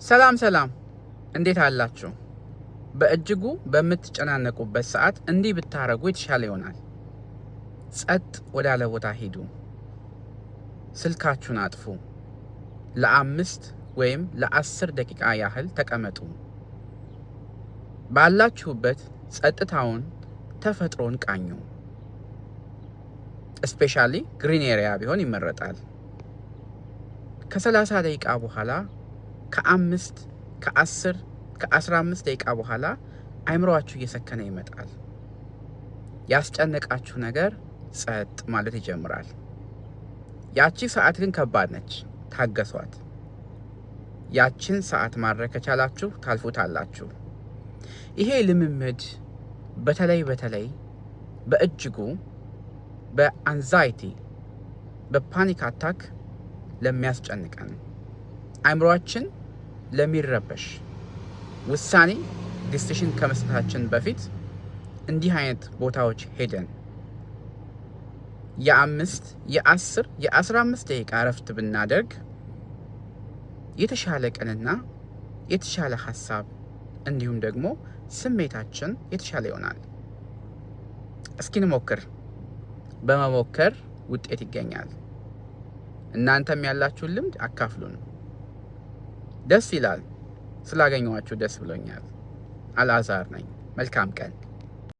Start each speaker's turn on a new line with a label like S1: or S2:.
S1: ሰላም ሰላም፣ እንዴት አላችሁ? በእጅጉ በምትጨናነቁበት ሰዓት እንዲህ ብታረጉ የተሻለ ይሆናል። ጸጥ ወዳለ ቦታ ሂዱ። ስልካችሁን አጥፉ። ለ5 ወይም ለ10 ደቂቃ ያህል ተቀመጡ። ባላችሁበት ጸጥታውን፣ ተፈጥሮን ቃኙ። Especially green area ቢሆን ይመረጣል። ከ30 ደቂቃ በኋላ፣ ከ5፣ ከ10፣ ከ15 ደቂቃ በኋላ አይምሯችሁ እየሰከነ ይመጣል። ያስጨነቃችሁ ነገር ጸጥ ማለት ይጀምራል። ያቺ ሰዓት ግን ከባድ ነች፣ ታገሷት። ያችን ሰዓት ማድረግ ከቻላችሁ ታልፉታላችሁ። ይሄ ልምምድ በተለይ በተለይ በእጅጉ በ anxiety፣ በ panic attack ለሚያስጨንቀን፣ አይምሯችን ለሚረበሽ፣ ውሳኔ decision ከመስጠታችን በፊት እንዲህ አይነት ቦታዎች ሄደን የ5፣ የ10፣ የ15 ደቂቃ እረፍት ብናደርግ የተሻለ ቀንና የተሻለ ሀሳብ እንዲሁም ደግሞ ስሜታችን የተሻለ ይሆናል። እስኪ እንሞክር። በመሞከር ውጤት ይገኛል። እናንተም ያላችሁን ልምድ አካፍሉን። ደስ ይላል። ስላገኘኋችሁ ደስ ብሎኛል። አልዓዛር ነኝ። መልካም ቀን።